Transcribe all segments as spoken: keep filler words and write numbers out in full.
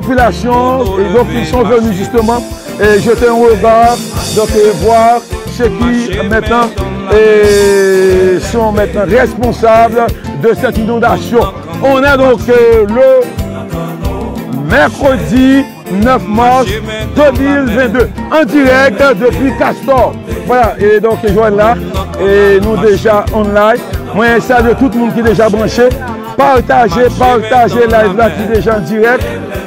population, et donc ils sont venus justement euh, jeter un regard, donc euh, voir ceux qui maintenant euh, sont maintenant responsables de cette inondation. On est donc euh, le mercredi neuf mars deux mille vingt-deux, en direct depuis Castor. Voilà, et donc Joël là, et nous déjà online. Mwen salye tout moun ki deja branche. Pataje, pataje live la ki deja an dirèk.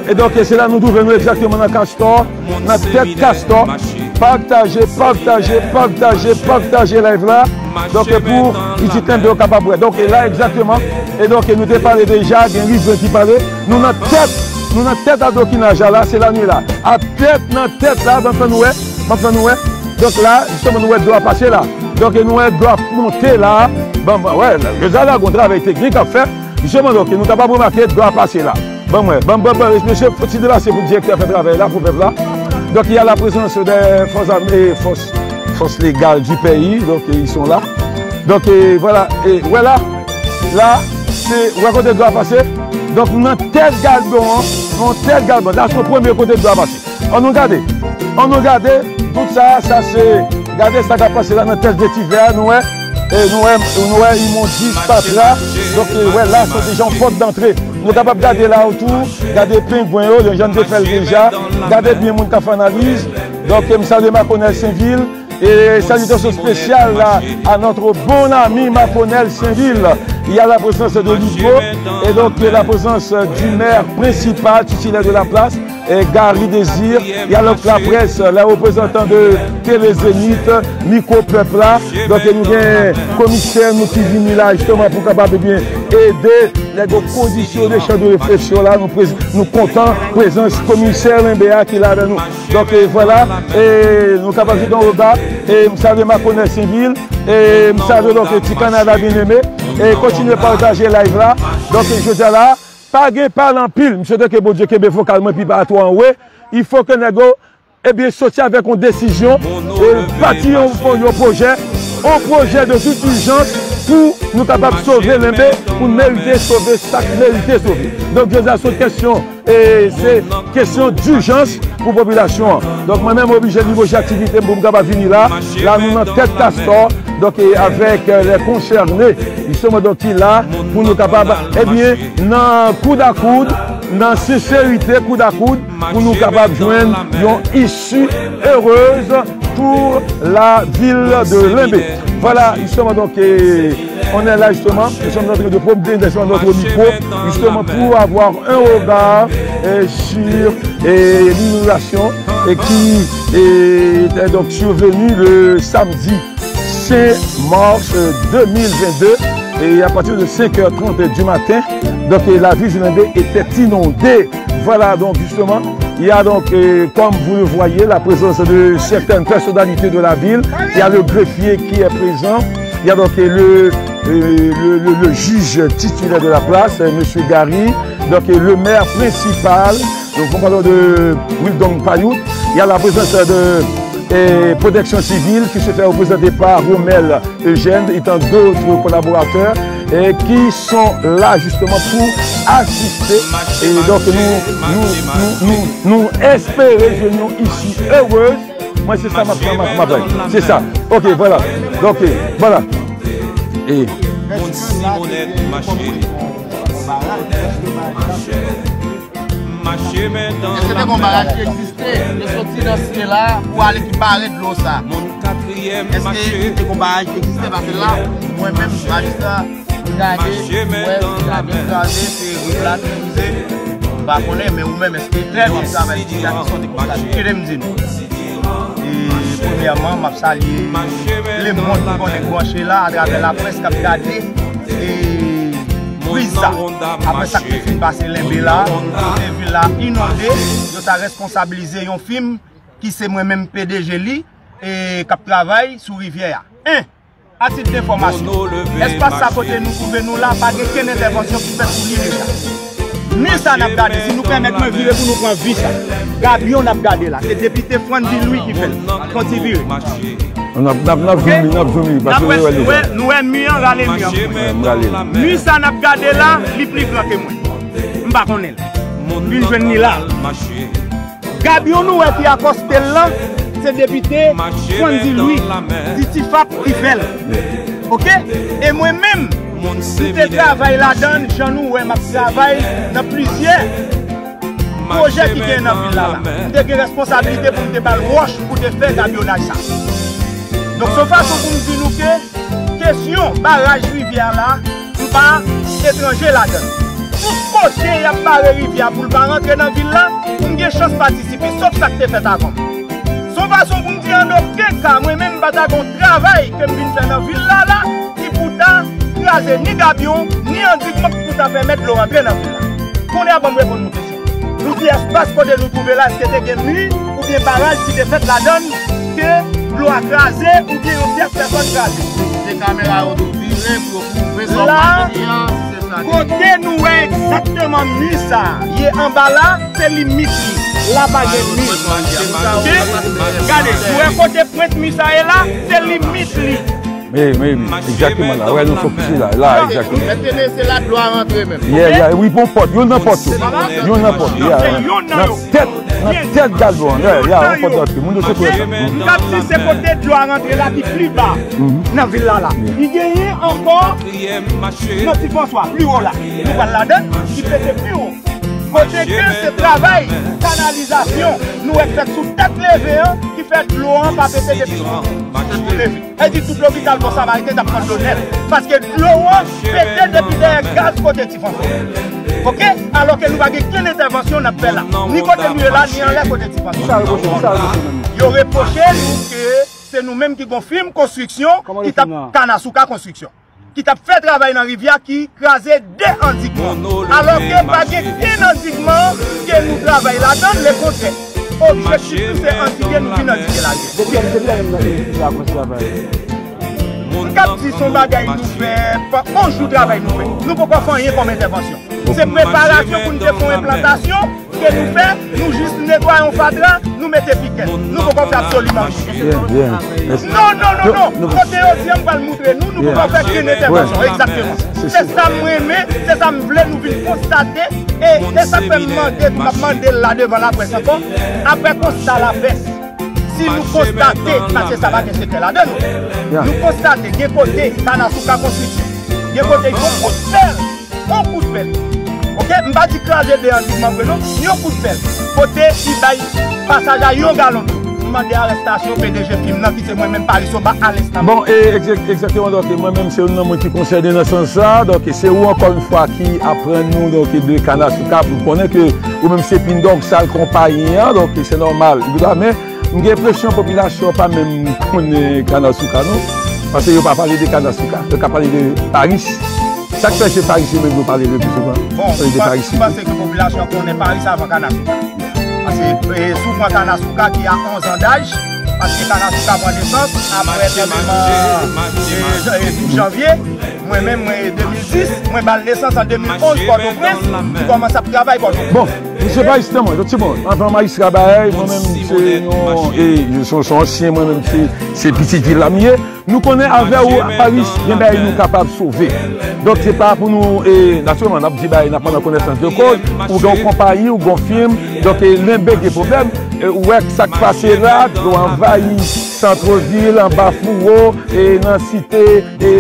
E donk, se la nou twouve nou egzakteman nan Castor, nan tèt Castor. Pataje, pataje, pataje, pataje live la. Donk, pou pitit Lenbe yo kapab wè. Donk, la egzakteman. E donk, nou te pale deja, gen rivren ki pale. Nou nan tèt, nou nan tèt adokinaj la, la, se la nou ye la. A tèt, nan tèt la, ban fè nou wè, ban fè nou wè. Donk la, jisteman, nou wè dlo a pase la. Donk, nou wè dlo a monte la. Bon, bon, wè, Jozal la, gon travay teknik ap fè. Jisteman, donk, nou kapab remake dlo a pase la. Bon, wè, bon, bon, bon, mesye, fò ti depase pou direktè fè travay la, pou pèp la. Donk, il y a la présence des forces armées, forces, forces légales du pays, donc, ils sont là. Donk, e, vwala, e, wè la, la, se, wè kote dlo a pase. Donk, nan tèt galbon an, nan tèt galbon, la, se premye kote dlo a pase. Ann nou gade. Ann nou gade. Tout sa, sa se, gade sa k ap pase la nan tèt vetivè a, nou wè. E nou wè, nou wè imondis, fatra. Donk, e, wè, la, se deja yon pòt dantre. Nou kapab gade la otou, gade pengwen yo, jan n te fè l deja. Gade byen moun k ap fè analiz. Donk, m salye Makonèl Senvil. Et salutations spéciales à, à notre bon ami Maconel Saint-Ville. Il y a la présence de Ligo et donc la présence du maire principal titulaire de la place, eh, Gary Désir. Il y a donc la presse, les représentants de Télé Zénith, Micro Peuple là. Donc nous avons commissaire, nous qui venons là justement pour capable bien aider les conditions de champ de réflexion là. Nous, pré- nous comptons présence commissaire Limbert qui est là avec nous. Donk, e, vwala, e, nou kapab jete yon rega, e, m salye Makonè Senvil, e, m salye, donk, e, Ti Kanada Byeneme, e, kontinye pataje live la. Donk, e, jodi a la, pa gen pale anpil, m swete ke Bondye kenbe vokal mwen pi ba atò an we, il faut que nèg yo, ebyen, soti avèk yon desizyon, e, bati yon, yon pwojè, yon pwojè de tout urgence pou nou kapab sove Lenbe, pou n merite sove sa k merite sove. Donk, jodi a, se yon kesyon E se kesyon dijans pou popilasyon an. Donk, mwen menm oblije libere aktivite m pou m kapab vini la. La, nou nan tèt Castor, donk, e avèk, e, les concernés, justement, donk, ki la pou nou kapab, ebyen, nan koud a koud, nan senserite, koud a koud, pou nou kapab jwenn yon isi erez pour la ville de Lembe. Voilà, justement, donc, euh, on est là, justement, nous sommes en train de promener dans notre micro, justement, pour avoir un regard, euh, sur, euh, l'inondation, euh, qui est, euh, donc survenue le samedi cinq mars, euh, deux mille vingt-deux, et à partir de cinq heures trente du matin, donc, euh, la ville de Lembe était inondée. Voilà, donc, justement, il y a donc, euh, comme vous le voyez, la présence de certaines personnalités de la ville. Il y a le greffier qui est présent. Il y a donc, euh, le, euh, le, le- le juge titulaire de la place, euh, monsieur Gary. Donc, euh, le maire principal, donc, on parle de Wildon Payot. Il y a la présence de, euh, Protection Civile qui se fait représenter par Romel Eugène et tant d'autres collaborateurs, euh, qui sont là justement pour assister. Et donc, nous, nous, nous, nous, nous espérons une issue heureuse. Mwen, se sa m ap, m ap, m ap bay. Se sa. Ok, voilà. Ok, voilà. E Èske te gon baraj ki egziste, te soti nan sye la pou ale ki bare dlo sa? Èske te gon baraj ki egziste? Paske la, mwen menm, majistra, m gade, m wè, m gade, m gade, wout la touze. M pa konnen, men ou menm, èske trè byen travay ki a ki sòti konsa? Kite m di nou. E, premyèman, m ap salye lemonn ki konnen branche la, atravè laprès k ap gade, e, priz sa. Apre sa k te fin pase Lenbe la, kote vil la inonde, yo ta responsabilize yon fim ki se mwen menm P D G li, e k ap travay sou rivyè a. En, a tit denfòmasyon, espas sa kote nou twouve nou la, pa gen kenn entèvansyon ki fèt sou li deja. Ni sa n ap gade, si nou pèmèt mwen vire pou nou pran vi sa. Gabyon n ap gade la, se depite Frandy Louis ki fè l. Fè yon ti vire. N ap, n ap, n ap zoom li, n ap zoom li, paske nou wè l deja. Nou wè mi an, rale mi an. M rale l. Mi sa n ap gade la, li pli gran ke mwen. M pa konnen l. vin jwenn li la. Gabyon nou wè ki akòste l lan, se depite Frandy Louis, di Tifap ki fè l. Oke? E mwen menm, m te travay ladan l, jan nou wè m ap travay nan plizyè pwojè ki genyen nan vil la la. M te gen responsablite pou m te ba l wòch pou te fè gabyonaj sa. Donk, se yon fason pou m di nou ke kesyon baraj rivyè a la, m pa etranje ladan l. Tout kote y ap bare rivyè a pou l pa rantre nan vil la, pou m gen chans patisipe, sòf sa k te fèt avan m. Se yon fason pou m di, an okenn ka, mwen menm, m pa ta gen yon travay ke m vin fè nan vil la la, ki pou ta kraze ni gabyon, ni andigman ki pou ta pèmèt dlo rantre nan vil la. Kounye a, ban m reponn nou kesyon. Nou di espas kote nou twouve la, èske te gen mi oubyen baraj ki te fèt ladan l ke dlo a kraze oubyen yon tèt pèsòn kraze? Se kamera yo tou vire pou yo pwouve sa w pale a, se sa ki. Kote nou wè egzakteman mi sa a ye anba la, se limit li. La pa gen mi. Oke? Gade, nou wè kote pwent mi sa a ye la, se limit li. Wi, wi, wi, egzakteman la. Wè, nou fokise la, la, egzakteman. Mèt Tene, se la dlo a rantre menm. Yeah, yeah, wi, bon pòt, youn nan pòt yo. Youn nan pòt, yeah, yeah. Nan tèt, nan tèt gabyon an, yeah, yeah, yon pòt rantre. Moun yo se kouye sa. M t ap di se kote dlo a rantre la ki pi ba nan vil la la. Li genyen ankò nan Ti Franswa, pi wo la. Nou pral ladan, ki pete pi wo. Kote ke se travay kanalizasyon nou wè k fèt sou tèt leve an ki fè dlo an pa pete depi sou leve. E di tout lopital Bon Samariten t ap pran dlo nèt. Paske dlo an pete depi dèyè gaz kote Ti Franswa. Oke? Alò ke nou pa gen kenn entèvansyon n ap fè la. Ni kote nou ye la, ni anlè kote Ti Franswa. Kisa yo reproche? Kisa yo reproche menm? Yo reproche l ke se nou menm ki gon fim konstriksyon ki t ap Kanasouka Konstriksyon. Ki t ap fè travay nan rivyè a ki kraze de andigman. Alòske pa gen kenn andigman ke nou travay ladan l, lekontrè. Objektif nou se andike, nou vin andike larivyè. Depi, depi lè menm nan edifis la kòmanse travay? M t ap di se yon bagay nou fè, pa yon jou travay nou fè. Nou poko fè anyen kòm entèvansyon. Se preparasyon pou n te fè yon enplantasyon ke nou fè, nou jis netwaye yon fatra, nou mete pikèt. Nou poko fè absoliman anyen. Byen, byen. Mèsi. Non, non, non, non. Kote yo di an, m pral moutre nou, nou poko fè kenn entèvansyon. Egzakteman. Se sa m renmen, se sa m vle nou vin konstate. E se sa k fè m mande, m ap mande l la devan laprès ankò. Apre konsta laprès, si nou konstate, paske sa pa gen sekrè ladan l, nou konstate gen kote Kanasouka Konstriksyon, gen kote yon kout pèl, yon kout pèl. Oke, m pa di kraze de andigman vre non, yon kout pèl. Kote li bay pasaj a yon galon dlo. M mande arestasyon P D G fim nan ki se mwen menm Paris Oba a lenstan menm. Bon, e, egzak-, egzakteman, donk, mwen menm se youn nan moun ki konsène nan sans sa. Donk, se ou ankò yon fwa ki aprann nou, donk, de Kanasouka. Nou konnen ke ou menm se pindòg sal konpayi an, donk, se nòmal. Men m gen enpresyon popilasyon an pa menm konnen Kanasouka non. Paske yo pa pale de Kanasouka, yo ka pale de Paris. Sa k fè se Paris yo menm yo pale le pli souvan? Bon, m panse ke popilasyon konnen Paris avan Kanasouka. Paske, e, si w pran Kanasouka ki a onz an daj, paske Kanasouka pran nesans apre tranblemann, e, jan-, e, douz janvye, mwen menm, mwen, de mil dis, mwen ba l nesans an de mil onz Pòtoprens, m kòmanse ap travay Pòtoprens. Bon, mesye Paris, tann mwen, yon ti bon, anvan majistra bagay, mwen menm se yon, e, se yon, se yon ansyen, mwen menm se, se pitit vil la m ye. Nou konnen avè ou, Paris, gen bagay nou kapab sove. Donk, se pa pou nou, e, natirèlman, n ap di bagay, n ap pran nan konesans de koz, ou gen yon konpayi, ou gen yon fim, donk, e, lenbe gen pwoblèm, e, ou wè sa k pase la, dlo anvayi santvil, anba Fouwo, e, nan site, e,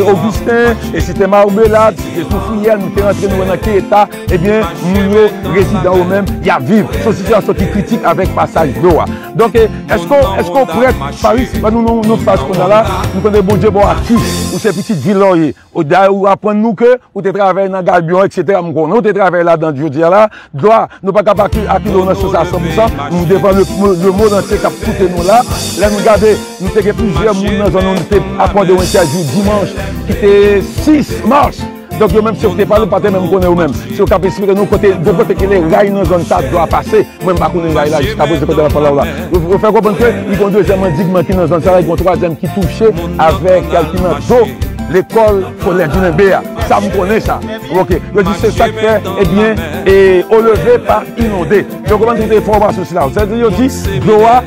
Ogisten, e, site Marbelad, site Soufriyè, nou te rantre, nou wè nan ki eta, ebyen, moun yo, rezidan yo menm, y ap viv. Se yon sitiyasyon ki kritik avèk pasaj dlo a. Donk, e, èske, èske w prèt, Paris, ban nou, nou, nou faz kounye a la, nou konnen Bondye ba w aki, ou se pitit vil la w ye. Ou, dayè, ou aprann nou ke ou te travay nan gabyon, etsetera. M konnen ou te travay ladan jodi a la. Dlo a, nou pa ka pa aki-, akile w nan sans sa san pou san. Nou devan le, le mond antye k ap koute nou la. Lè nou gade, nou te gen plizyè moun nan zòn nou, nou te akòde yon entèvyou dimanch, ki te sis mas. Donk, yo menm, si yo te pale, yo pa te menm konnen yo menm. Si yo ka esplike nou kote, de kote ki le ray nan zòn sa, dlo a pase. Mwen, m pa konnen ray la jiskaprezan kote n ap pale la. Yo, yo fè konprann ke li gen yon dezyèm andigman ki nan zòn sa la, li gen yon twazyèm ki touche avèk, ki nan do lekòl Collège du Limbé a. Sa, m konnen sa. Oke. Yo di se sa k fè, ebyen, e, eau levée pa inonde. Yo konprann tout enfòmasyon sila. Sètadi, yo di, dlo a,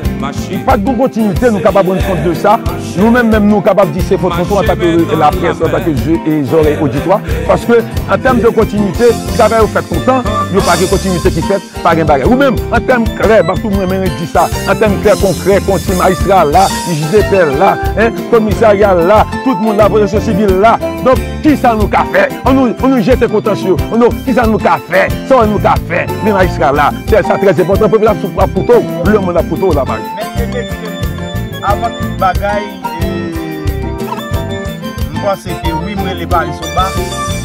li pa t gon kontinite, nou kapab rann kont de sa. Nou menm, menm, nou kapab di se fòt nou tou antanke laprès, antanke je e zòrèy oditwa. Paske, an tèm de kontinite, travay yo fèt lontan. yo pa gen kontinuité ki fèt, pa gen bagay. Ou menm, an tèm klè, m ap tou mwen menm di sa, an tèm klè konkrè, konsi majistra la, jij depè la, en, komisarya la, tout moun la, pwoteksyon sivil la. Donk, kisa nou ka fè? An nou, an nou jete kontansyon. An nou, kisa nou ka fè? Sa nou ka fè? Men majistra la, se sa trè enpòtan. Popilasyon ap koute w, lemonn ap koute w la, Paris. Mèt Dede, kite m di w, avan tout bagay, e, m panse ke wi, m rele Paris Oba,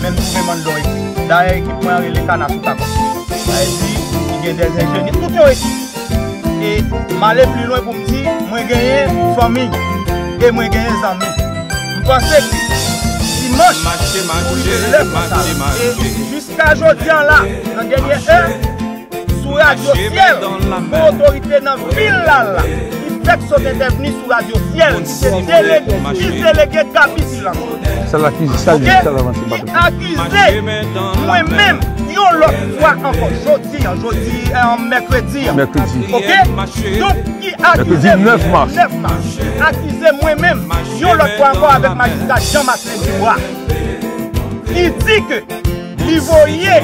men m twouve m anndan yon ekip. Dayè, ekip mwen an rele Kanasouka Construction. Sa vle di, li gen dè enjenyè, tout yon ekip. E m ale pli lwen pou m di, mwen genyen fanmi e mwen genyen zanmi. M panse ke dimanch pou rive lè konsa, e jiska jodi an la, nan dènyè è, sou radyo Syèl, gon otorite nan vil la la, ki fèk sot entèvni sou radyo Syèl, ki se delege, vis delege Gaby Silan. Sa l akize, sa l di, sa l avanse, ki akize mwen menm yon lòt fwa ankò, jodi an, jodi an, mèkredi an. Mèkredi. Oke? Donk, ki akize mèkredi nèf mas, nèf mas, akize mwen menm yon lòt fwa ankò avèk majistra Jean Marcelin Dubois, ki di ke li voye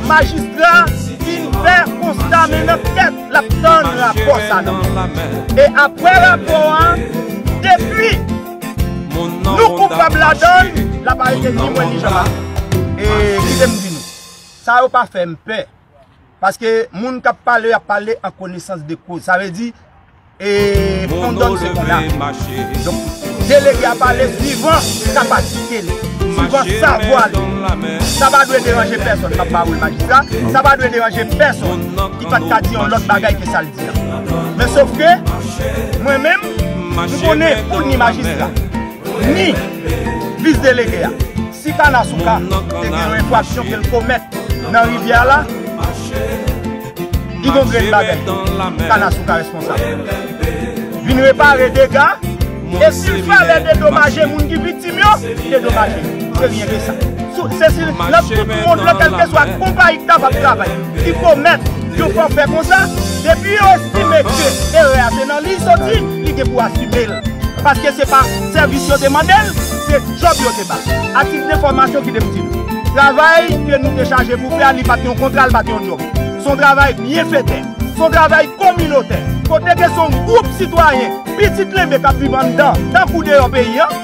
majistra vin fè konsta, men nan tèt l ap tann rapò sa nan men. E apre rapò a, depi nou koupab ladan l, l ap arete ni mwen ni Jean Marc. E kite m di nou, sa yo pa fè m pè. Paske moun k ap pale, y ap pale an konesans de koz. Sa vle di, e, pondòn se konda. Donk, delege a pale suivan kapasite li, suivan savwa li. Sa pa dwe deranje pèsonn, m ap pawòl majistra, sa pa dwe deranje pèsonn ki pa t ka di yon lòt bagay ke sa l di a. Men sof ke, mwen menm, m konnen pou ni majistra, ni vis delege a, si Kanasouka te gen yon enfraksyon ke l komèt nan rivyè a la, li gon grenn bagay, Kanasouka responsab. Vin repare dega, e si l falè dedomaje moun ki viktim yo, dedomaje. Se ryen ke sa. Sou, se si nan tout mond lan, kèlkeswa konpayi k ta p ap travay, ki komèt yon fòfè konsa, depi yo estime ke erè a se nan li soti, li gen pou asime l. Paske se pa sèvis yo te mande l, se djòb yo te ba l. A tit de enfòmasyon, kite m di nou, travay ke nou te chaje pou fè a, li pa t yon kontra, li pa t yon djòb. Se yon travay byenfetè, se yon travay kominotè, kote ke se yon gwoup sitwayen, pitit lenbe k ap viv anndan, tankou deyò peyi an,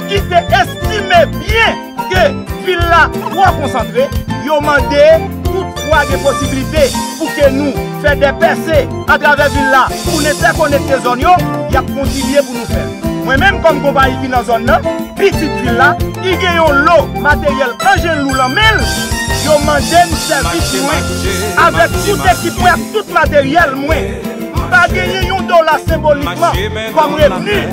ki te estime byen ke vil la twò konsantre, yo mande tout fwa gen posiblite pou ke nou fè de pèse atravè vil la pou n entèkonekte zòn yo, y ap kontinye pou nou fè l. Mwen menm, kòm konpayi ki nan zòn nan, pitit vil la, ki gen yon lo materyèl anjen lou nan men l, yo mande m sèvis mwen avèk tout ekip mwen, ak tout materyèl mwen. M pa genyen yon dola senbolikman kòm revni,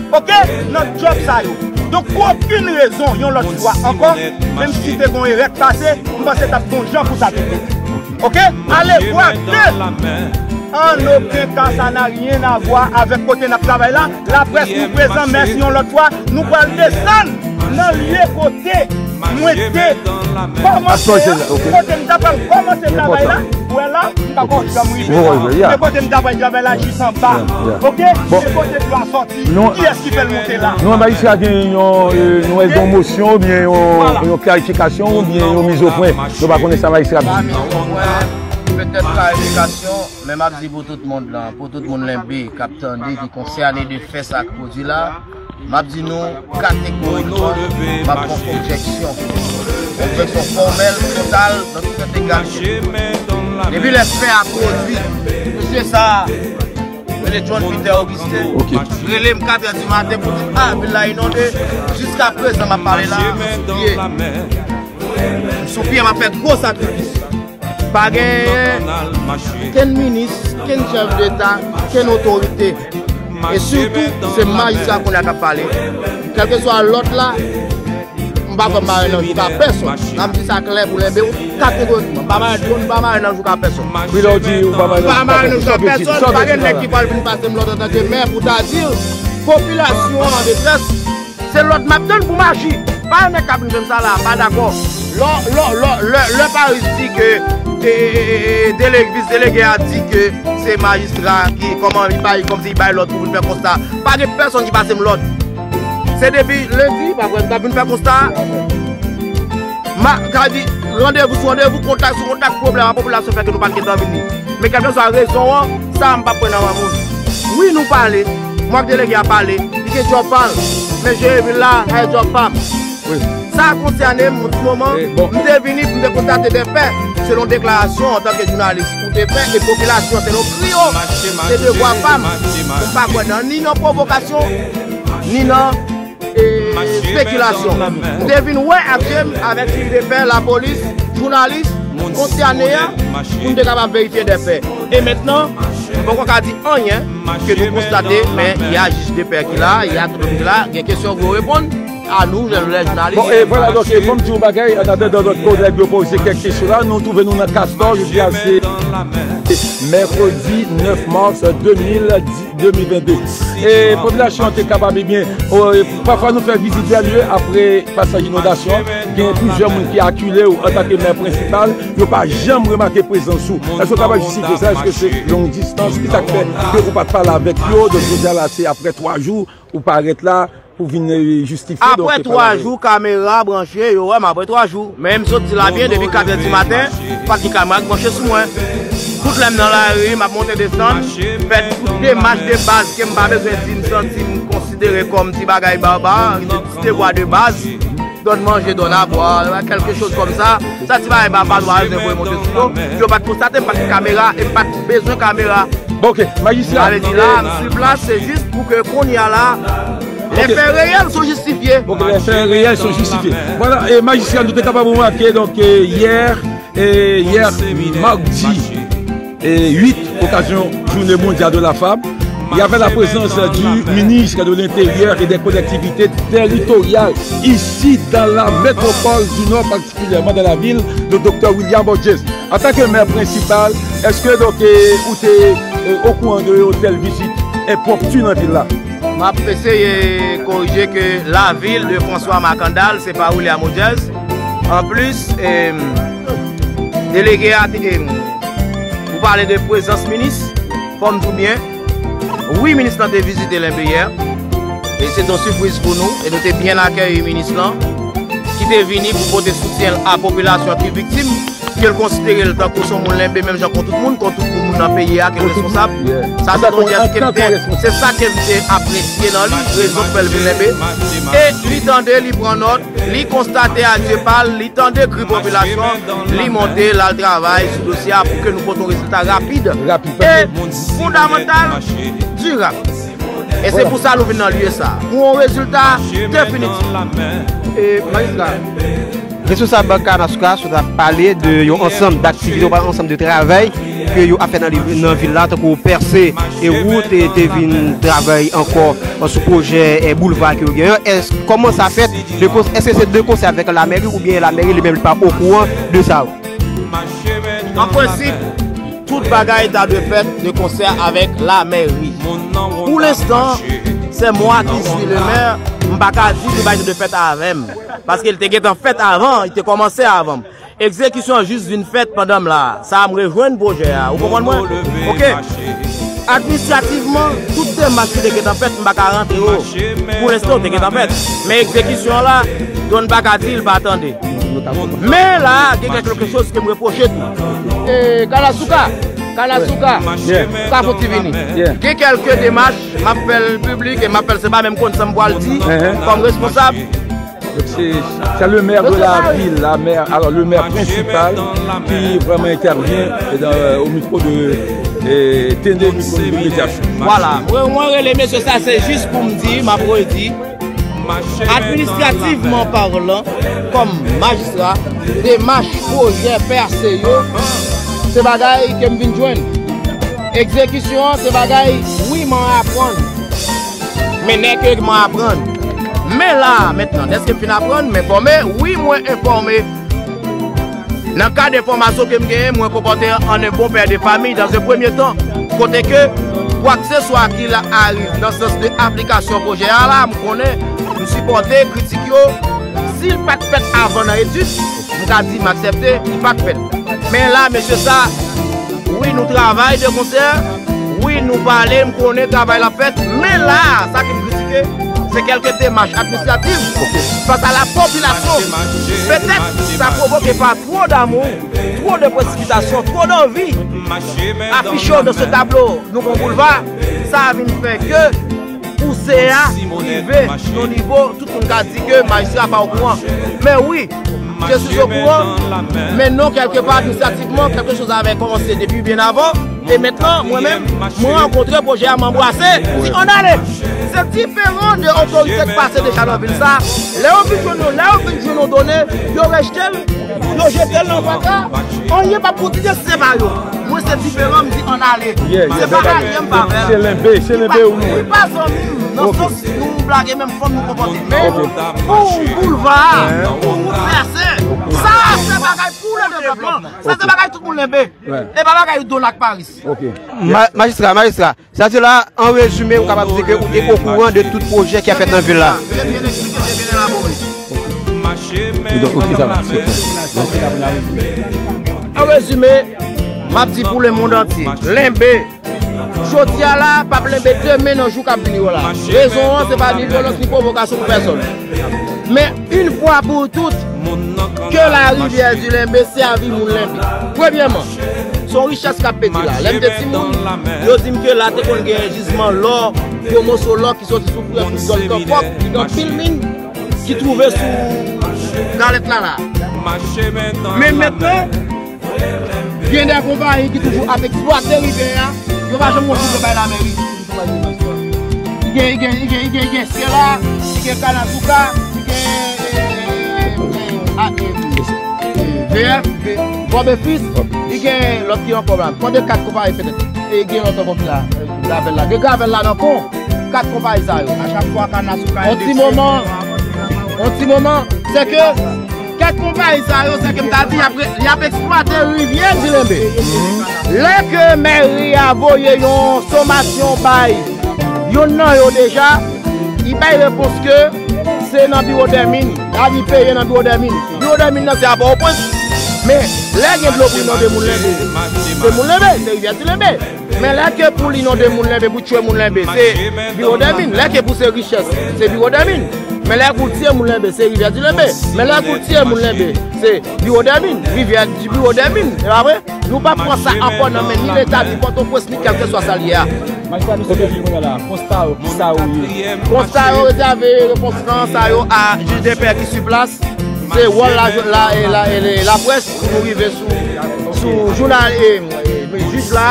oke, nan djòb sa yo. Donk, pou okenn rezon, yon lòt fwa ankò, menm si te gon erè k pase, m panse t ap gon jan pou sa te fèt. Oke? Alevwa ke, an okenn ka, sa na ryen a vwa avèk kote n ap travay la. Laprès, nou prezan, mèsi yon lòt fwa. Nou pral desann nan lye kote mwen te kòmanse an, kote m ta pral kòmanse travay la. Ou wè la, m pa konn janm rive la. Men kote m ta pral travay la jis anba. Oke? Men kote dlo a soti, kiyès ki fè l monte la? Nou, majistra, gen yon, e, nou wè yon mosyon oubyen yon, yon klarifikasyon oubyen yon mizopwen. Nou pa konnen sa majistra ap di. Petèt klarifikasyon, men m ap di pou tout mond lan, pou tout moun lenbe k ap tande, ki konsène de fè sa k pwodui la, m ap di nou kategorikman, m ap fè yon objeksyon. Objeksyon fòmèl, total, nan tout entegralite. Depi lè fè a pwodui, mesye sa a, rele John Peter Augustin, rele m katrè di maten pou di, a, vil la inonde. Jiska prezan, m ap pale la, m sou pye. M sou pye, m ap fè gwo sakrifis. Pa gen kenn minis, kenn chèf deta, kenn otorite. E sitou, se majistra kounye a k ap pale. Kèlkeswa lòd la, m pa pran mare nan jou a pèsonn. N ap di sa klè kou lenbe, kategorikman. M pa mare, m pa mare nan jou a pèsonn. Wi, lè w di ou pa mare nan jou a pèsonn, pa gen nèg ki pral vin pase m lòd antanke mè pou ta di l, popilasyon an an detrès. Se lòd m ap tann pou m aji. Pa gen nèg k ap vin fè m sa la, pa dakò. Lè, lè, lè, lè, lè Paris di ke, e, e, e, e, dele-, vis delege a di ke se majistra ki, kòman li bay, kòmsi li bay lòd pou vin fè konsta. Pa gen pèsonn ki pase m lòd. Se depi lendi, pa kwè m t ap vin fè konsta. Ma, ka di, Randevou sou randevou, kontak sou kontak, pwoblèm a popilasyon fè ke nou pa t gentan vini. Men kèlkeswa rezon an, sa a m p ap pran nan men moun. Wi, nou pale. Mwen ak delege a pale. Li gen djòb pa l. Men jere vil la, sa se djòb pa m. Wi. Sa a konsène m yon ti moman. M te vini pou m te konstate dè fè, selon deklarasyon antanke jounalis ou te fè, e popilasyon, selon kri yo, se devwa pa m. M pa kwè nan, ni nan pwovokasyon, ni nan e, espekilasyon. M te vin wè ak je m avèk chif de fè, lapolis, jounalis konsène a, pou n te kapab verifye dè fè. E mentnan, m poko ka di anyen ke nou konstate, men y a jij de pè ki la, y a tout moun ki la, gen kesyon pou yo reponn a nou, lè, lè jounalis. Bon, e vwala, donk, e, fò m di yon bagay, an atandan lòt kolèg yo poze kèk kesyon la, nou twouve nou nan Kastor, jodi a se mèkredi nèf mas de mil dis. de mil vennde. E popilasyon an te kapab, ebyen, o, e, pafwa nou fè vizit dè lye apre pasaj inondasyon, gen plizyè moun ki akile w antanke mè prensipal, yo pa janm remake prezans ou. Èske w kapab jistifye sa? Èske se long distans? Ki sa k fè ke ou pa t pale avèk yo? Donk, jodi a la, se apre twa jou, ou parèt la pou vin, e, jistifye, donk, pale avèk yo. Apre twa jou, kamera branche, yo wè m apre twa jou. Men m sot di la byen, depi katrè di maten, pa t gen kamera k branche sou mwen. Tout lè m nan lari, m ap monte desann, fè tout demach de baz ke m pa bezwen di m santi m konsidere kòm ti bagay baba, ti devwa de baz, dònn manje, dònn abwa, kèlke choz kòmsa. Sa ti bagay baba nou pa bezwen voye monte sou nou. Yo pa t konstate, m pa t gen kamera, e m pa t bezwen kamera. Bon, ok, majistra. Sa vle di la, m sou plas, se jis pou ke kounye a la, lè fè reyèl sont justifiés. Ok, les faits réels sont justifiés. Voilà, e majistra, nou te kapab remake, donk, e, yè, e, yè madi, e, uit, okazyon Journée Mondiale de la Femme, il y avait la présence du ministre de l'Intérieur et des Collectivités Territoriales ici dans la métropole du Nord, particulièrement dans la ville de Docteur William Borges. Antanke mè prensipal, èske, donk, e, ou te, e, okouran de yon tèl vizit enpwopti nan vil la? M ap eseye korije ke la ville de François Mackandal, se pa William Borges. Anplis, e, delege a te, e, ou pale de prezans minis, fò m di w byen, wi, minis lan te vizite Lenbe yè, e se te yon sipriz pou nou, e nou te byen akèyi minis lan, ki te vini pou pote soutyen l a popilasyon ki viktim, ke l konsidere l tankou se yon moun Lenbe, menm jan kon tout moun, kon tout moun nan peyi a, ke l responsab. Sa se yon jès ke m te, se sa ke m te apresye nan li, rezon k fè l vin Lenbe. E li tande, li pran nòt, li konstate a zye pa l, li tande kri popilasyon, li monte, l al travay sou dosye a pou ke nou pote yon rezilta rapid. Rapid, e fondamantal, dirab. E se pou sa nou vin nan lye sa, pou yon rezilta definitif. E, majistra, responsab Kanastra sot ap pale de yon ansanm daktivite, yon ansanm de travay ke yo ap fè nan li-, nan vil la, tankou pèse e wout, e te vin travay ankò sou pwojè, e, boulva ke yo genyen. Èske, kòman sa fèt? De kons-, èske se de konsè avèk lamèri oubyen lamèri li menm li pa okouran de sa? An prensip, tout bagay ta dwe fèt de konsè avèk lamèri. Pou lenstan, c'est moi qui suis le maire, m pa ka di tout bagay ta dwe fèt avè m. Paske l te gentan fèt avan, li te kòmanse avan m. Egzekisyon an jis vin fèt pandan m la. Sa a, m rejwenn pwojè a. Ou konprann mwen? Ok. Administrativman, tout demach ki te gentan fèt, m pa ka rantre yo. Pou lenstan, yo te gentan fèt. Men egzekisyon an la, donn pa ka di, l pa tande. Men la, gen kèlke choz ke m repwoche tou. E, Kalasuka, Kalasuka, ou ka fè yon ti vini. Gen kèlke demach, m ap fè l piblik e m ap fè l, se pa menm konn sa m pral di, kòm responsab. Donk, se, se le maire de la ville, la maire, alors le maire principal qui vraiment intervient dans, euh, au micro de, euh, T N D, au micro de médiation. Vwala, mwen, mwen rele mesye sa, se jis pou m di, m ap redi, administrativman palan, kòm majistra, demach pwojè pèse yo, se bagay ke m vin jwenn. Egzekisyon an, se bagay, wi, m an aprann. Men nèke m an aprann. Men la, mentnan, dèske m fin aprann, m enfòme, wi, mwen enfòme. Nan kad enfòmasyon ke m genyen, mwen konpòte an en bon pè de fami, dans un premier temps. Kote ke, kwakseswa ki la arive nan sans de aplikasyon pwojè a la, m konnen, m sipòte kritik yo. Si l pa t fèt avan nan etid, m ka di m aksepte, li pa t fèt. Men la, mesye sa, wi, nou travay de konsè, wi, nou pale, m konnen travay la fèt, men la, sa ki m kritike, se kèlke demach administratif fas a la popilasyon. Petèt sa pwovoke pa two damou, two de presipitasyon, two danvi afiche w dan se tablo nou gon boulva, sa a vin fè ke pouse a rive yon nivo tout moun ka di ke majistra pa okouran. Men wi, je suis au courant, men non, kèlke pa administrativman kèlke choz avè kòmanse depi byen avan. E mentnan, mwen menm, mwen rankontre pwojè a, m anbrase, m di ann ale. Se diferan de otorite k pase deja nan vil sa. Lè yo vin jwenn yon, lè yo vin jwenn yon done, yo rejte l, yo jete l nan vwaka. Anyen p ap kontinye si se pa yo. Mwen se diferan, m di ann ale. Se pa alye m pa avè l. Se lenbe, se lenbe ou ye. Li pa zanmi m nan sans nou blage menm fòm nou konpòte. Men pou boulva a, pou wout vèse, sa se bagay pou le devlopman. Sa se bagay tout moun lenbe. E pa bagay Dona ak Paris. Ok. Ma- Majistra, majistra, sa di la, an rezime, ou kapab di ke ou te okouran de tout pwojè ki ap fèt nan vil la. Byen eksplike, se byen elabore. An rezime, m ap di pou lemonn antye, lenbe, jodi a la, p ap lenbe demen nan jou k ap vini yo la. Rezon an, se pa ni vyolans ni pwovokasyon pou pèsonn. Men, yon fwa pou tout, ke la rivière du Lembe sèvi moun Lenbe. Premyèman, se yon richès k ap pèdi la. Lè m te timoun, yo di m ke la te konn gen jizman lò, gwo moso lò ki soti sou frè pou zòn Kanpòk, ki gen anpil min ki twouve sou galèt la la. Men mentnan, gen de konpayi ki toujou ap eksplwate rivyè a, yo pa janm gen yon sou bay lameri. Li gen, li gen, li gen, li gen, li gen Sela, li gen Kanazouka, li gen, eh, eh, eh, ah, eh, eh, V F, Bob et Fils, li gen lòt ki ankò la. Konbyen, kat konpayi petèt. E gen lòt ankò ki la, Gravèl la. Gen Gravèl la nan Kon, kat konpayi sa yo. A chak fwa Kanazouka. On ti moman, on ti moman, se ke Kat konpayi sa yo, sa ke m ta di, y ap re- y ap eksplwate rivyè Dilenbe. Lè ke mèri a voye yon somasyon bay youn nan yo deja, li bay repons ke se nan biwo dèmin, a li peye nan biwo dèmin. Biwo dèmin nan se a Pòtoprens. Men, lè gen dlo pou inonde moun Lenbe, se moun Lenbe, se rivyè Dilenbe. Men lè ke pou l inonde moun Lenbe, pou tye moun Lenbe, se biwo dèmin. Lè ke pou se richès, se biwo dèmin. Men lè pou l tye moun Lenbe, se rivyè Dilenbe. Men lè pou l tye moun Lenbe, se biwo dèmin. Rivyè di biwo dèmin. E pa vre? Nou pa pran sa ankò nan men ni Leta, ni Pòtoprens, ni kèlkeswa sa l ye a. Majistra, nou sot vin kounye a la. Konsta w, kisa w ye? Konsta yo rezève repons lan sa yo a jij de pè ki sou plas. Se wòl la, la, e la, e le- laprès pou nou rive sou, sou jounal e, e jij la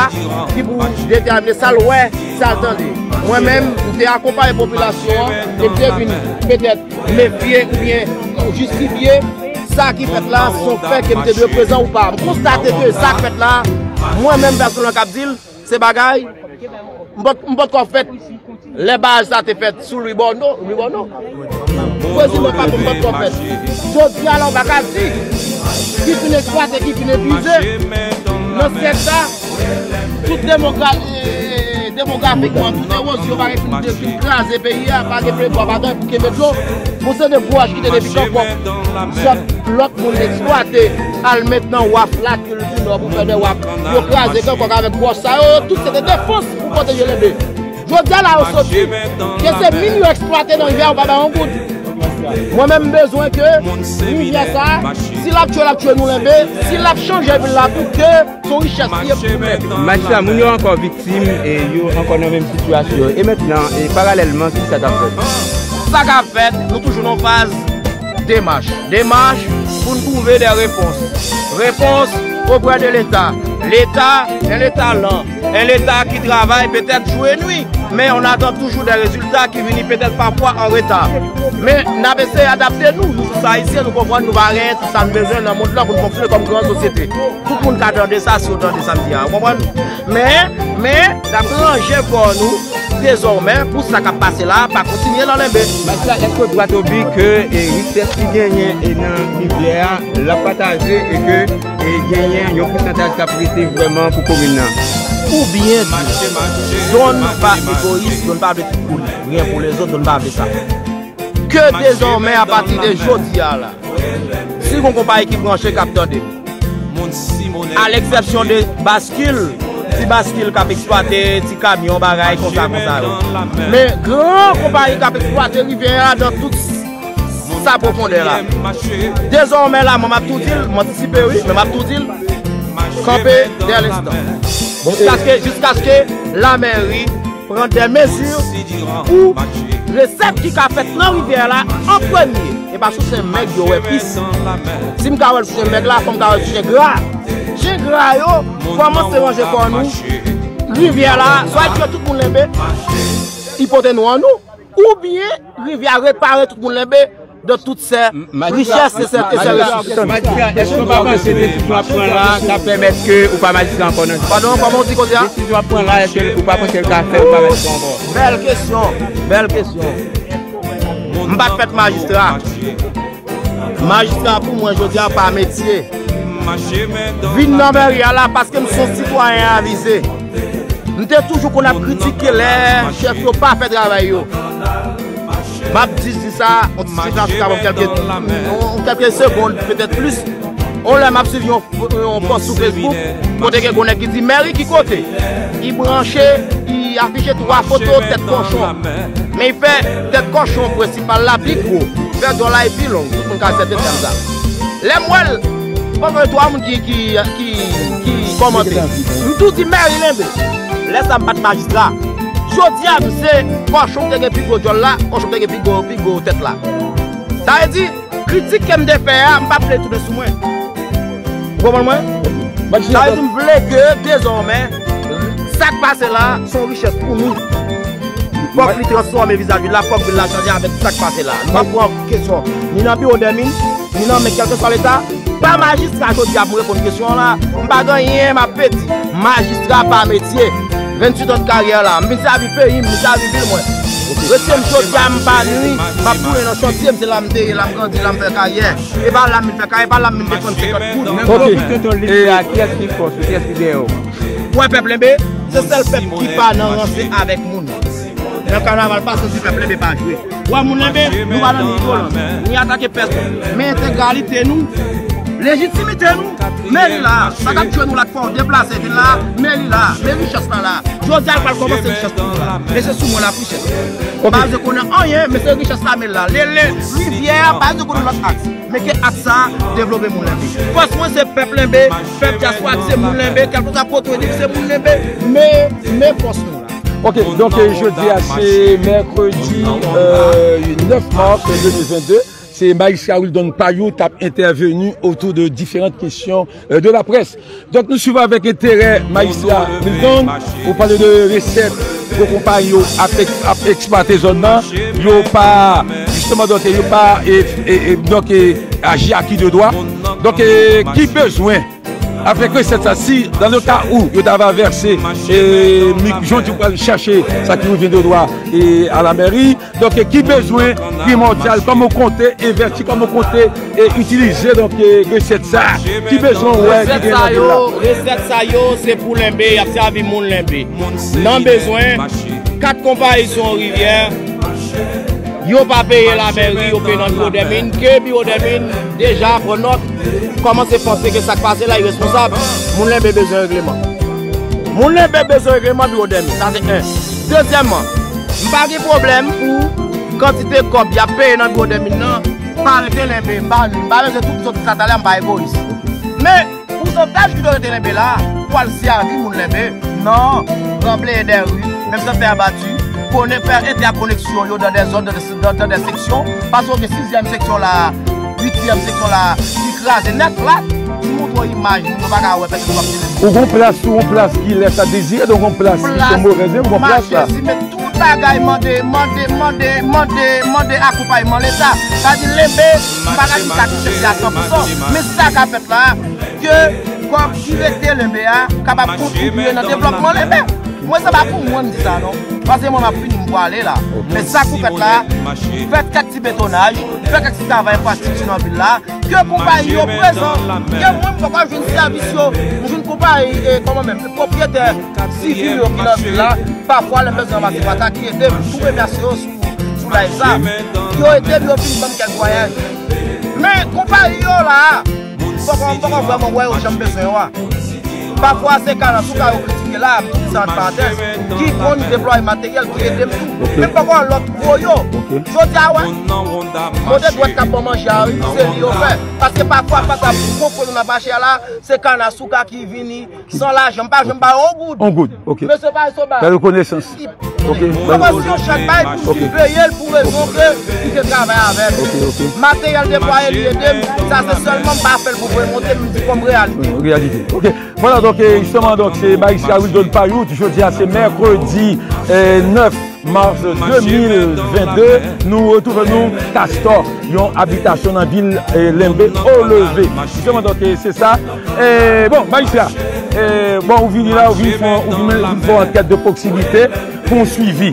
ki pou detèmine sa l wè, sa l tande. Mwen menm, m te akonpaye popilasyon an e m te vin petèt mefye oubyen jistifye sa ki fèt la, se yon fè ke m te dwe prezan ou pa. M konstate ke sa k fèt la, mwen menm pèsonèlman k ap di l, se bagay m pot- m potko fèt. Lè baraj sa te fèt sou Louis Borno, Louis Borno, prezime pa pou m potko fèt. Jodi a la, ou pa ka di ki fin eksplwate, ki fin epuize nan syèk sa. Tout demogra- e, e, demografikman, tout ewozyon pa gen fin, fin kraze peyi a, pa gen pye bwa, pa gen pou kenbe dlo. Bon, se de gwo wach ki te depi Kanpòk. Zòt, lòt moun eksplwate, al met nan waf la, Kilti Nò pou fè de waf. Yo kraze Kanpòk avèk wòch sa yo, tout se te defans pou pwoteje Lenbe. Jodi a la yo soti, ke se min yo eksplwate nan rivyè a, yo pa bay yon goud. Mwen menm m bezwen ke rivyè sa, si l ap tye, l ap tye nou Lenbe, si l ap chanje vil la tou, ke se yon richès li ye pou nou Lenbe. Majistra, moun yo ankò viktim e yo ankò nan menm sitiyasyon. E mentnan, e paralèlman, kisa k ap fèt? Sa k ap fèt, nou toujou nan faz demach. Demach pou n twouve de repons. Repons oprè de Leta. Leta, un Leta lent, un Leta ki travay petèt jou e nwi, men on attend toujours des résultats ki vini petèt pafwa an reta. Men n ap eseye adapte nou. Nou se Ayisyen, nou konprann nou pa genyen tout sa n bezwen nan mond lan pou n fonksyone kòm gran sosyete. Tout moun ka tande sa, si yo tande sa m di a, ou konprann? Men, men, n ap ranje kò nou dezòmè pou sa k ap pase la a pa kontinye nan Lenbe. Majistra, èske dwat o bi ke, e, richès ki genyen, e, nan rivyè a, l ap pataje e ke, e, genyen yon pousantaj k ap rete vrèman pou komin nan? Ou byen di, Zòn pa egoyis, Zòn pa vle tout pou li, rien pour les autres, Zòn pa vle sa. Ke dezòmè, apati de jodi a la, si gon konpayi ki branche k ap tande m, a leksepsyon de baskil, ti baskil k ap eksplwate ti kamyon, bagay konsa, konsa yo. Men gran konpayi k ap eksplwate rivyè a nan tout Sa pwofondè la. Dezòmè la, mwen m ap tou di l, m antisipe wi, men m ap tou di l, kanpe dè lenstan. Jiskaske, jiskaske lamèri pran dè mezi pou resèt ki ka fèt nan rivyè la an premye. E pa sou Senmèg yo wè pis. Si m ka wè l sou Senmèg la, fò m ka wè l sou Jengra. Jengra yo kòmanse ranje kò nou. Rivyè la, swa l tchwe tout moun Lenbe, li pote nou an nou. Oubyen rivyè a repare tout moun Lenbe de tout sè richès e sè resous. Majistra, èske w pa panse desizyon w ap pran la ka pèmèt ke ou pa majistra ankò nan? Padon, kòman w di koze a? Desizyon w ap pran la, èske ou pa panse l ka fè ou pa majistra ankò? Bèl kesyon, bèl kesyon. M pa t fèt majistra. Majistra pou mwen jodi a pa metye. Vin nan mèri a la paske m se yon sitwayen avize. M te toujou konn ap kritike lè chèf yo pa fè travay yo. M ap di, di sa, yon ti sitiyasyon ka ban m kèlke, yon, kèlke segonn, petèt plis. On lè m ap swiv yon, yon pòs sou Facebook, kote gen yon nèg ki di, mèri ki kote? Li branche, li afiche twa foto tèt kòchon. Men li fè tèt kòchon prensipal la pi gwo. Fè djòl la pi long. Tout moun ka aksepte tèm sa. Lè m wè l, pandan twa moun ki, ki, ki, ki kòmante. M tou di mèri Lenbe. Lè sa m pa t majistra. Jodi a, m se kòchon ki te gen pi gwo djòl la, kòchon ki te gen pi gwo, pi gwo tèt la. Sa vle di, kritik ke m te fè a, m pa vle tounen sou mwen. Ou konprann mwen? Sa vle di, m vle ke dezòmè, sa k pase la, se yon richès pou nou. Fòk li transfòme vizaj vil la, fòk vil la chanje avèk sa k pase la. Nou p ap pran kesyon ni nan biwo dè min, ni nan men kèlkeswa leta. Pa majistra jodi a pou m reponn kesyon an la. M pa gen anyen m ap pèdi. Majistra pa metye. Venntuit an karyè la. M vin sèvi peyi m, m sèvi vil mwen. Retire m jodi a, m pa nwi, m ap tounen nan chantye, m se la m te ye, la m grandi, la m fè karyè. E pa la m vin fè karyè, e pa la m vin defann senkant goud. Nan gwo pito to lit la, kiyès ki fòs ou, kiyès ki dèyè w? Ou wè pèp Lenbe, se sèl pèp ki pa nan ranse avèk moun. Nan kanaval, pa santi pèp Lenbe pa jwe. Ou wè moun Lenbe, nou pa nan ni vyolans, ni atake pèsonn. Men entegralite nou, lejitimite nou, men li la. Sa k ap tchwe nou la k fè w deplase vin la, men li la. Men richès la la. Jodi a, l pral kòmanse richès pou nou la. E se sou mwen l ap richès. M pa bezwen konnen anyen, men se richès la, men l la. Lele, rivyè a, pa bezwen konnen lòt aks. Men ke aks sa a devlope moun Lenbe. Fòs mwen se pèp Lenbe, pèp dyaspora ki se moun Lenbe, kèlkeswa kote w ye, se moun Lenbe, men, men fòs nou la. Ok, donk, euh, jodi a, se mèkredi, euh, nèf mas de mil vennde. Se majistra Wildon Payou t ap entèveni otou de diferan kesyon, euh, de la près. Donk, nou swiv avèk enterè majistra Wildon. Ou pale de resèt gwo konpayi yo ap, ap eksplwate zòn nan. Yo pa, jisteman, donk, yo pa, e, e, e, donk, e, aji a ki de dwa. Donk, e, ki bezwen avèk resèt sa, si dans le cas où yo ta va vèse, e, mi-, jan w di w pral chache sa ki revyen de dwa, e, a la mèri. Donk, ki bezwen primòdyal, kòman w konte envèsti, kòman w konte, e, itilize, donk, e, resèt sa? Ki bezwen w wè ki gen nan vil la? Resèt sa yo, se pou Lenbe, y ap sèvi moun Lenbe. Nan bezwen, kat konpayi sou yon rivyè, yo pa peye lamèri, yo peye nan biwo dèmin, ke biwo dèmin deja pran nòt, kòmanse panse ke sa k pase la iresponsab. Moun Lenbe bezwen regleman. Moun Lenbe bezwen regleman biwo dèmin. Sa se en. Dezyèmman, m pa gen pwoblèm pou kantite kòb y ap peye nan biwo dèmin nan, pa rete Lenbe, m pa, m pa bezwen tout sòt sa talè, m pa egoyis. Men, pousantaj ki dwe rete Lenbe la, pou al sèvi moun Lenbe, nan ranbleye dè ri, menm jan fè abati, konnen fè entèkoneksyon yo dan dè zòn, dan dè, dan, dan dè seksyon, paske w gen sizyèm seksyon la, uityèm seksyon la, ki kraze nèt la, si m montre w imaj, nou pa ka wè pèsonn w ap filme. Ou gon plas, ou gon plas ki lès a dezire, donk gon plas ki tonbe rèzen, ou gon plas la. Mache, si met tout bagay mande, mande, mande, mande, mande akonpayman Leta. Sa di Lenbe, m pa ka di sa ki fèt a san pou san, men sa ka fèt la, ke kòb ki rete Lenbe a kapab kontribye nan devlòpman Lenbe. Mwen, se pa pou mwen m di sa non. Paske mwen m ap fini, m pwale la. Men sa k pou fèt la, fè kèk ti betonaj, fè kèk ti travay enfrastrikti nan vil la, ke konpayi yo prezan, ke mwen m poko jwenn sèvis yo, m jwenn konpayi, e, kòman menm, pwopriyetè sivil yo ki nan vil la, pafwa lè m bezwen ranmase pata ki ede m, m tou remèsye yo sou, sou live sa, yo ede m, yo vin ban m kèk vwayaj. Men konpayi yo la, m poko, m poko vrèman wè yo jan m bezwen yo a. Pafwa, se Kanasouka yo kritike la, m tou di sa an parantèz, ki konn deplwaye materyèl, ki ede m tou. Men m poko wè lòt gwo yo. Jodi a, wè, mande dwèt k ap ban manje a, wi, se li yo fè. Paske pafwa, pa ta pou konprann nan mache a la, se Kanasouka ki vini san lajan. M pa janm ba yo yon goud. Yon goud, ok. Mesye pa reso ba. Fè rekonesans. Ok. Kòmanse yon chèk bay pou m veye l pou rezon ke li te travay avè m. Ok, ok. Materyèl deplwaye li ede m. Sa se sèlman m pa fè l pou voye monte, m di kòm reyalite. Reyalite. Ok. Vwala, donk, eh, jisteman, donk, se Majistra Wildon Payout. Jodi a, se mèkredi, eh, nèf mas de mil vennde. Nou retwouve nou Castor, yon abitasyon nan vil, eh, Lenbe, Oleve. Jisteman, donk, eh, se sa. Eh, bon, Majistra, eh, bon, ou vini la, ou vin fè, ou vin, vin fè yon ankèt de pwoksimite pou yon swivi.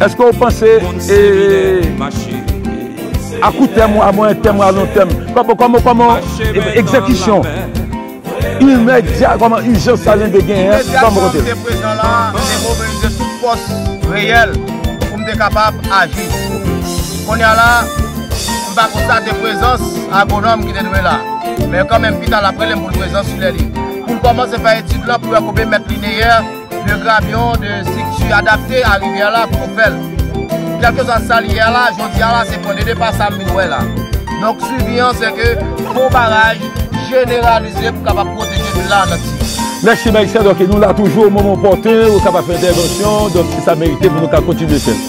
Èske ou panse, eh, a kou tèm ou, a mwayen tèm ou, a lon tèm, kòman, kòman, kòman, eh, egzekisyon imedya, kòman ijans sa Lenbe genyen, kòman kote? Imedya m te prezan la, m te mobilize tout fòs reyèl pou m te kapab aji. Kounye a la, m pa konstate prezans agwonòm ki te dwe la. Men kanmenm, pita l ap rele m pou l prezan sou lè li. Pou l kòmanse fè etid lan, pou wè konbyen mèt lineyè de grabyon, de estrikti adapte a rivyè la pou nou fè l. Kèlkeswa sa li ye a la, jodi a la, se pwen de depa sa m vin wè la. Donk, swivi an, se ke fon baraj jeneralize pou kapab pwoteje vil la nan ti. Mèsi, Majistra. Donk, nou la toujou, o moman opòten, ou kapab fè entèvansyon. Donk, si sa merite, pou nou ka kontinye fè l.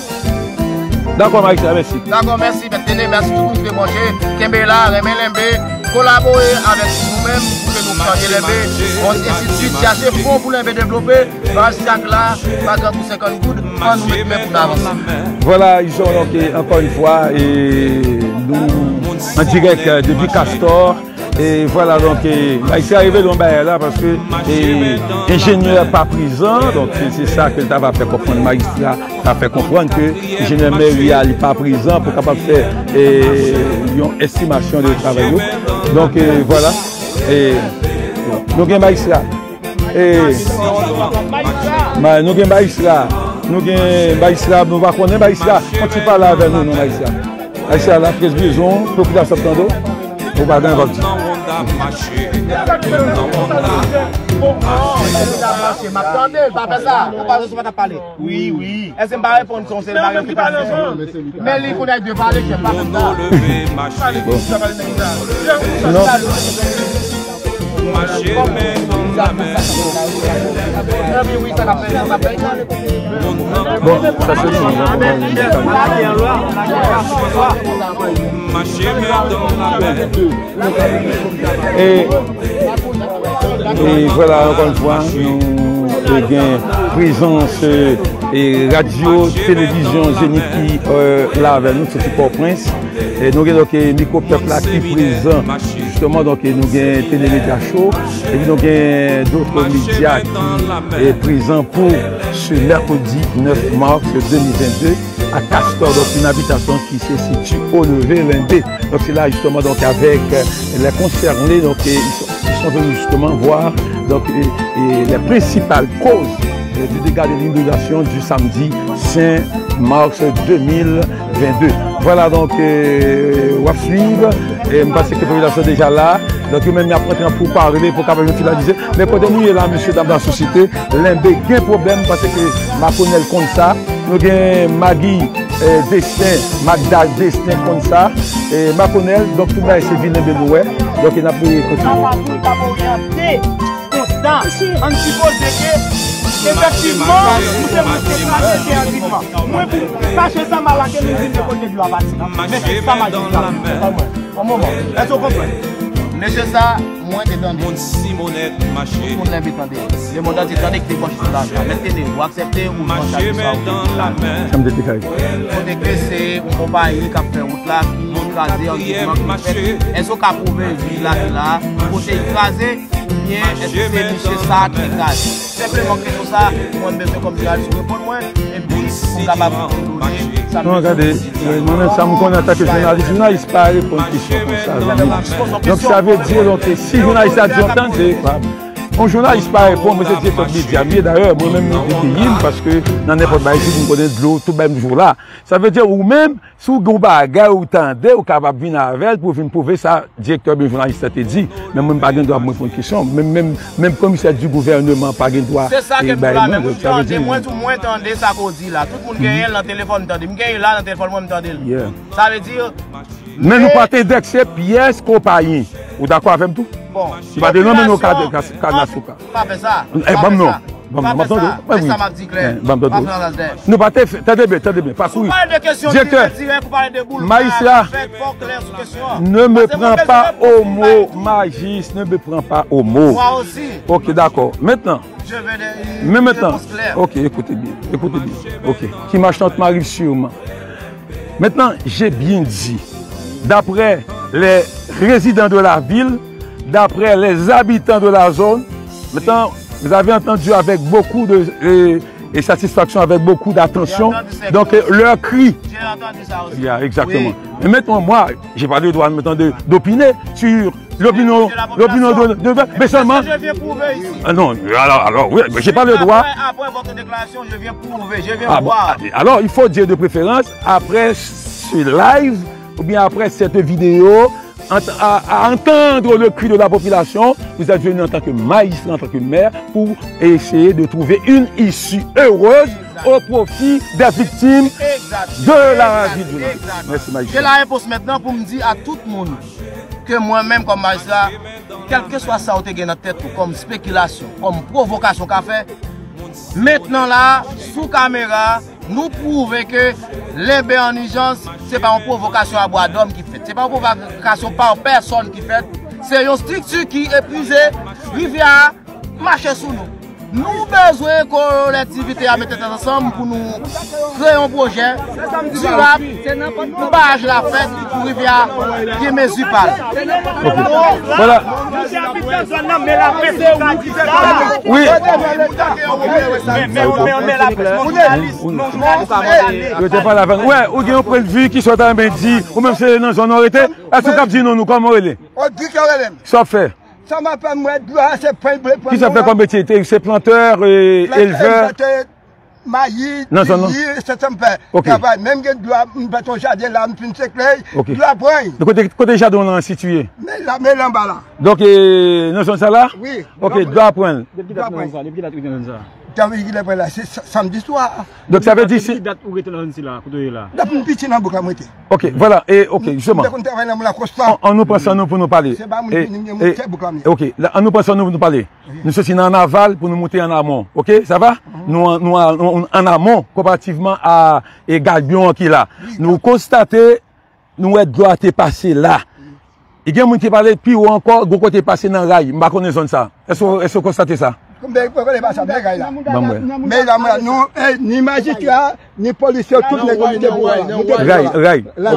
Dakò, Majistra, mèsi. Dakò, mèsi, Mèt Tene, mèsi tout moun ki te branche. Kenbe la, renmen Lenbe, kolabore avèk nou menm pou ke nou chanje Lenbe. Yon enstititid chache fon pou Lenbe devlope. Baz chak la, pa grangou senkant goud, ann nou met men pou n avanse. Vwala, Ison, donk, eh, ankò yon fwa, eh, nou an dirèk, eh, depi Castor. E vwala, donk, eh, Majistra revele yon bagay la, paske, eh, enjenyè pa prezan, donk, se, se sa ke l ta va fè konprann, Majistra ta fè konprann ke enjenyè mèri a, li pa prezan pou kapab fè, eh, yon estimasyon de travay yo. Donk, eh, vwala. Eh, nou gen Majistra. Eh, ma-, nou gen Majistra. Nou gen Majistra, nou pa konnen Majistra. Yon ti pale avè nou, non, Majistra. Majistra, laprès bezwen w, popilasyon ap tande w. Ou pa gen anyen w ap di. M ap tande l, pa fè sa. Ou pa bezwen pa t ap pale. Wi, wi. Èske m pa reponn se yon sèl bagay ki pa fè? Men li konnen de pale, chèf, pa fè sa. Bon. Non. Bon, sa se nou, non? E, e vwala, ankò yon fwa, nou, eh, gen prezans, eh, eh, radyo, televizyon Zenith ki, eh, la avè nou, soti Pòtoprens. E nou gen, donk, eh, Mikwo Pèp la ki prezan, jisteman, donk, eh, nou gen Tele Medya Show, epi nou gen dòt medya ki, eh, prezan pou se mèkredi nèf mas de mil vennde a Castor, donk, yon abitasyon ki se sitiye Oleve, Lenbe. Donk, se la, jisteman, donk, avèk, eh, les concernés, donk, eh, ils sont, ils sont venus justement voir, donk, eh, eh, les principales causes, eh, du dégât de l'inondation du samedi cinq mars deux mille vingt-deux. Vwala, donk, eh, w ap swiv, eh, m panse ke popilasyon deja la, donk, yo menm y ap rantre pou pale, pou kapab finalize. Men kote nou ye la, mesye dam nan sosyete, Lenbe gen pwoblèm, paske Makonèl konn sa, nou gen Magi, eh, Desten, Magda Desten konn sa, eh, Makonèl, donk, tout bagay se vin Lenbe nou wè, donk, n ap kontinye. Sa pa moun k ap oryante. Konsta, ann sipoze ke, efektivman, nou se moun ki kraze tè an Difan. Mwen, pou m kache sa, m al lage nou vin de kote dlo a pati. Men se sa majistra. Yon moman. Èske w konprann? Mesye sa, mwen te tande. Tout moun Lenbe tande. Lemonn antye tande ki te pran chif la. Mèt Tene, ou aksepte ou pran chif sa ou te di la? Sa m te deklare. Kote ke se yon konpayi k ap fè wout la, ki kraze an Difan, ki fèt. Èske w ka pwouve vil la ki la, kote l kraze? Oubyen èske se misye sa ki kraze? Senpleman kesyon sa, mwen bezwen kòm jounalis ou reponn mwen, epi pou m kapab done sa. Non, gade, mwen menm sa m konnen antanke jounalis, jounalis pa reponn kesyon konsa, zanmi. Donk sa vle di, donk, si jounalis la di yon tande, pa, Yon jounalis parèy pou mwen, se direktè medya m ye. Dayè, mwen menm, mwen te peye m, paske nan nenpòt bagay, si m konnen dlo, tout bagay m toujou la. Sa vle di, ou menm, si w gen yon bagay ou tande, ou kapab vin avè l pou w vin pwouve sa direktè oubyen jounalis la te di. Men mwen, m pa gen dwa pou mwen reponn kesyon. Menm, menm, menm komisè di gouvèneman pa gen dwa. Se sa ke m di la, men mwen tande, mwen tou, mwen tande sa ke w di la. Tout moun genyen l nan telefòn, m tande. M genyen l la nan telefòn mwen, m tande l. Sa vle di, men nou pa t endekse pyès konpayi. Ou dakò avè m tou? Bon, nou pa te nonmen nou kad, kad, kad Nasouka. Pa fè sa. Eh, ban m non. Ban m non. M ap tande. Wi, wi. Sa m ap di klè. Eh, ban m tande. Pa fè anraz dèyè. Nou pa te fè, tande byen, tande byen, pa kouri. Direktè, dirèk ou pale de boul, majistra, fè fò klè sou kesyon an. Ne me prends pas au mot, Majis, ne me prends pas au mot. Moi aussi. Ok, d'accord. Maintenant, je veux des, une réponse claire. Ok, écoutez bien, écoutez bien. Ok, qui ma chante m'arrive sûrement. Maintenant, j'ai bien dit, d'après les résidents de la ville, d'après les habitants de la zone, maintenant, vous avez entendu avec beaucoup de, euh, et satisfaction, avec beaucoup d'attention. Donc, euh, leur cri. J'ai entendu ça aussi. Yeah, exactement. Oui. Et maintenant, moi, j'ai pas le droit maintenant de, d'opiner sur l'opinion, l'opinion de, de, mais seulement. C'est ce que je viens prouver ici. Ah non, alors, alors, oui, mais j'ai pas le droit. Après, après votre déclaration, je viens prouver, je viens voir. Ah bon, alors, il faut dire de préférence, après ce live, ou bien après cette vidéo, à, à entendre le cri de la population, vous êtes venu en tant que magistrat, en tant que maire, pour essayer de trouver une issue heureuse au profit des victimes de la ville de Nantes. Exact. Mèsi, majistra. Se la repons mentnan pou m di a tout moun ke mwen menm kòm majistra, kèlkeswa sa w te gen nan tèt ou kòm spekilasyon, kòm pwovokasyon w ka fè, mentnan la, sou kamera, nou pwouve ke Lenbe an ijans, se pa yon pwovokasyon a bwa dòm ki fèt. Se pa yon pwovokasyon pa pèsòn ki fèt. Se yon estrikti ki epuize. Rivyè a mache sou nou. Nou bezwen kolektivite a mete tèt ansanm pou nou kreye yon pwojè dirab pou baraj la fèt, pou rivyè a gen mezi pa l. Ok. Vwala. Wi. Yo te pale avè nou. Wè, ou gen yon pwennvi ki sot a men di, ou menm se nan zòn ou rete, èske w kab di non nou, kòman w rele? Rodrig yo rele m. Sa w ap fè? Sa m ap fè, m wè dlo a se pran, vle pran. Kisa w fè kòm metye? Se plantè, e, elvè? Plantè, mayi, nan zòn nan? Ti li, se sa m fè. Ok. Travay, menm gen dlo a, m fè yon jaden la, m fin sekle, dlo a pran. Donk, kote, kote jaden w lan sitiye? Men la, men l anba la. Donk, e, nan zòn sa la? Wi. Ok, dlo a pran. Depi ki dat ou nan zòn sa? Depi ki dat ou nan zòn sa? Depi ki lè pran la, se sa, samdi swa. Donk, sa vle di si. Depi ki dat ou rete nan zòn sila, kote w ye la? Depi m piti nan bouk la m rete. Ok, vwala, e, ok, jisteman. M te konn travay nan Lakòs la. An, an nou pran san nou pou nou pale. Se pa moun ki vini, moun tè bouk la m ye. Ok, la, an nou pran san nou pou nou pale. Nou soti nan annaval pou nou moute an amon. Ok, sa va? Nou an, nou an, nou an amon konparativman a, e, galbyon an ki la. Nou konstate, nou wè dlo a te pase la. E gen moun ki pale pi wo ankò, gwo kote pase nan ray. M pa konnen zòn sa. Èske, èske w konstate sa? Men la, men la, nou, e, ni majistra, ni polisye, tout nèg yo mete pou la. Ray, ray.